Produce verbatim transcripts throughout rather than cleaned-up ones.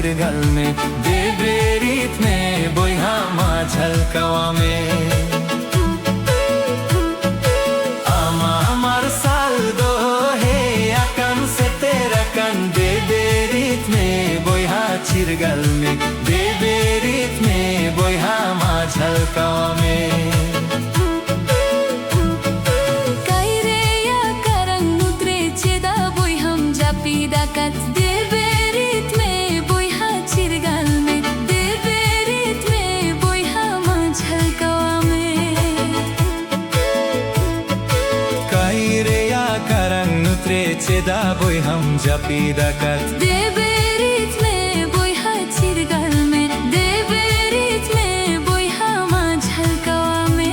ᱪᱤᱨᱜᱟᱹᱞ ᱢᱮ, ᱫᱮᱵᱮ ᱨᱤᱛ ᱢᱮ, ᱵᱚᱭᱦᱟ ᱢᱟ ᱡᱷᱟᱞᱠᱟᱣᱟ ᱢᱮ᱾ ᱟᱢᱟᱜ ᱢᱟᱨᱥᱟᱞ ᱫᱚ ᱦᱮᱡ ᱟᱠᱟᱱ, ᱥᱮᱴᱮᱨ ᱟᱠᱟᱱ, ᱫᱮᱵᱮ ᱨᱤᱛ ᱢᱮ, ᱵᱚᱭᱦᱟ ᱪᱤᱨᱜᱟᱹᱞ ᱢᱮ, ᱫᱮᱵᱮ ᱨᱤᱛ ᱢᱮ, ᱵᱚᱭᱦᱟ ᱢᱟ ᱡᱷᱟᱞᱠᱟᱣᱟ ᱢᱮ᱾ ᱠᱟᱭᱨᱮᱭᱟ ᱠᱟᱨᱟᱝ ᱧᱩᱛ ᱨᱮ ᱪᱮᱫᱟᱜ ᱵᱚᱭᱦᱟᱢ ᱡᱟᱹᱯᱤᱫ ᱟᱠᱟᱫ? ᱫᱮᱵᱮ ᱨᱤᱛ ᱢᱮ, ᱵᱚᱭᱦᱟ ᱪᱤᱨᱜᱟᱹᱞ ᱢᱮ, ᱫᱮᱵᱮ ᱨᱤᱛ ᱢᱮ, ᱵᱚᱭᱦᱟ ᱢᱟ ᱡᱷᱟᱞᱠᱟᱣᱟ ᱢᱮ᱾ ᱠᱟᱭᱨᱮᱭᱟ ᱠᱟᱨᱟᱝ ᱧᱩᱛ ᱨᱮ ᱪᱮᱫᱟᱜ ᱵᱚᱭᱦᱟᱢ ᱡᱟᱹᱯᱤᱫ ᱟᱠᱟᱫ? ᱫᱮᱵᱮ ᱨᱤᱛ ᱢᱮ, ᱵᱚᱭᱦᱟ ᱪᱤᱨᱜᱟᱹᱞ ᱢᱮ, ᱫᱮᱵᱮ ᱨᱤᱛ ᱢᱮ, ᱵᱚᱭᱦᱟ ᱢᱟ ᱡᱷᱟᱞᱠᱟᱣᱟ ᱢᱮ᱾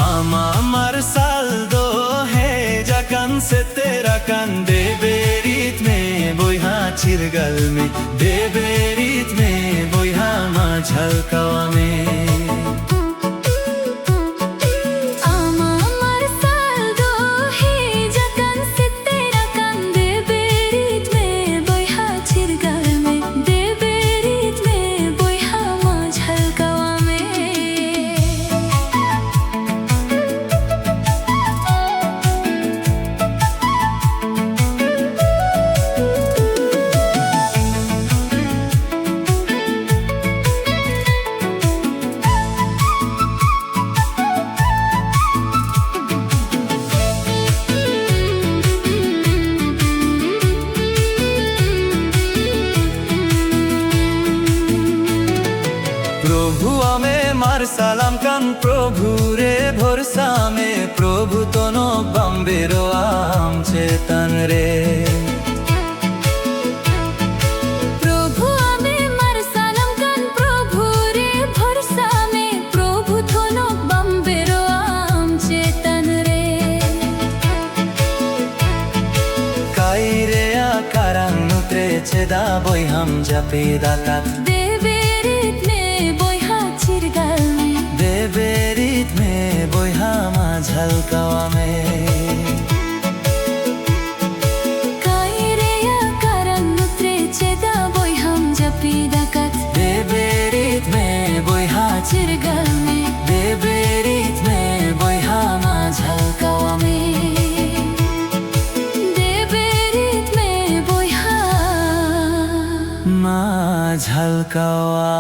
ᱟᱢᱟᱜ ᱢᱟᱨᱥᱟᱞ ᱫᱚ ᱦᱮᱡ ᱟᱠᱟᱱ, ᱥᱮᱴᱮᱨ ᱟᱠᱟᱱ, ᱫᱮᱵᱮ ᱨᱤᱛ ᱢᱮ, ᱵᱚᱭᱦᱟ ᱪᱤᱨᱜᱟᱹᱞ ᱢᱮ, ᱫᱮᱵᱮ ᱨᱤᱛ ᱢᱮ, ᱵᱚᱭᱦᱟ ᱢᱟ ᱡᱷᱟᱞᱠᱟᱣᱟ ᱢᱮ᱾ ᱟᱢᱟᱜ ᱢᱟᱨᱥᱟᱞ ᱫᱚ ᱦᱮᱡ ᱟᱠᱟᱱ, ᱥᱮᱴᱮᱨ ᱟᱠᱟᱱ, ᱫᱮᱵᱮ ᱨᱤᱛ ᱢᱮ, ᱵᱚᱭᱦᱟ ᱪᱤᱨᱜᱟᱹᱞ ᱢᱮ, ᱫᱮᱵᱮ ᱨᱤᱛ ᱢᱮ, ᱵᱚᱭᱦᱟ ᱢᱟ ᱡᱷᱟᱞᱠᱟᱣᱟ ᱢᱮ᱾ ᱯᱨᱚᱵᱷᱩ ᱨᱮ ᱵᱷᱚᱨᱥᱟ ᱢᱮ, ᱯᱨᱚᱵᱷᱩ ᱛᱚᱱᱚᱜ ᱵᱟᱢ ᱵᱮᱨᱚᱜᱼᱟ ᱟᱢ ᱪᱮᱛᱟᱱ ᱨᱮ᱾ ᱯᱨᱚᱵᱷᱩ ᱟᱢᱮ ᱢᱟᱨᱥᱟᱞᱟᱢ ᱠᱟᱱ, ᱯᱨᱚᱵᱷᱩ ᱨᱮ ᱵᱷᱚᱨᱥᱟ ᱢᱮ, ᱯᱨᱚᱵᱷᱩ ᱛᱚᱱᱚᱜ ᱵᱟᱢ ᱵᱮᱨᱚᱜᱼᱟ ᱟᱢ ᱪᱮᱛᱟᱱ ᱨᱮ᱾ ᱠᱟᱭᱨᱮᱭᱟ ᱠᱟᱨᱟᱝ ᱱᱩᱛᱨᱮ ᱪᱮᱫᱟᱜ ᱵᱚᱭᱦᱟᱢ ᱡᱟᱹᱯᱤᱫ ᱟᱠᱟᱫ? ᱫᱮ ᱵᱮᱨᱮᱫ ᱢᱮ ᱵᱚᱭᱦᱟ ᱪᱤᱨᱜᱟᱹᱞ ᱢᱮ᱾ ᱫᱮ ᱵᱮᱨᱮᱫ ᱢᱮ ᱵᱚᱭᱦᱟ ᱢᱟ ᱡᱷᱟᱞᱠᱟᱣᱟ ᱢᱮ᱾ ᱠᱟᱭᱨᱮᱭᱟ ᱠᱟᱨᱟᱝ ᱱᱩᱛᱨᱮ ᱪᱮᱫᱟᱜ ᱵᱚᱭᱦᱟᱢ ᱡᱟᱹᱯᱤᱫ ᱟᱠᱟᱫ? ᱫᱮ ᱵᱮᱨᱮᱫ ᱢᱮ ᱵᱚᱭᱦᱟ ᱪᱤᱨᱜᱟᱹᱞ ᱢᱮ᱾ ᱫᱮ ᱵᱮᱨᱮᱫ ᱢᱮ ᱵᱚᱭᱦᱟ ᱢᱟ ᱡᱷᱟᱞᱠᱟᱣᱟ ᱢᱮ᱾ ᱫᱮ ᱵᱮᱨᱮᱫ ᱢᱮ ᱵᱚᱭᱦᱟ ᱢᱟ ᱡᱷᱟᱞᱠᱟᱣᱟ